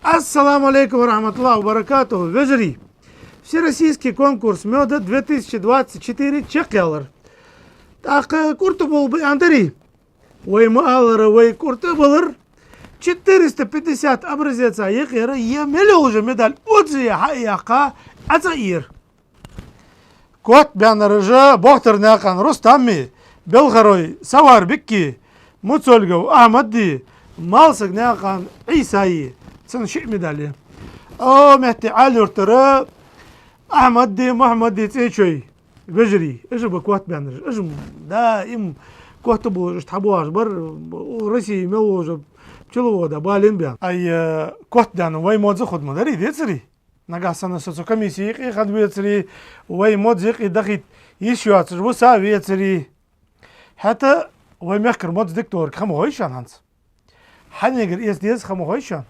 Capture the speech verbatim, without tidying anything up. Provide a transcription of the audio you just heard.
Ассаламу Ӏалайкум ва рахьматуллахӀи ва баракатухӀ, вежарий! Всероссийский конкурс мёда две тысячи двадцать четыре чакхъяьлар. ТӀаккха кӀуртта болх ба аьнна дарий? Вай ма аллара, вай кӀуртта балар. Четыреста пятьдесят образеца юкъера е мел йолча медаль оззае хьа а яьккха, Ӏа цӀа а ер. Котбаьннараш: Бохтарнаькъан Рустами, Белхарой Саварбики, Муцольгов Ахьмади, Малсагнаькъан Ӏийсаи, цун шиъ медаль я. О, метте Ӏаьлий-Юртара Ахьмади, Мухьмади цӀечой, вежарий, уж ба котбаьннараш, уж даим кӀуртта болаш, уж тхьабоагӀаш бар, Россе мел волча пчеловода бален баьнна. Ай, э, котдаьнна вай модз хургда ма дарий, децарий? Нагахьа санна со цу комиссе юкъе хинна вецаре, вай модз юкъе дахийта йиш йоацаш ва со вецаре. ХӀаьта вай мехкара модз дика торг ха ма хой шоана хӀанз. Хьанегара эца деза ха ма хой шоана.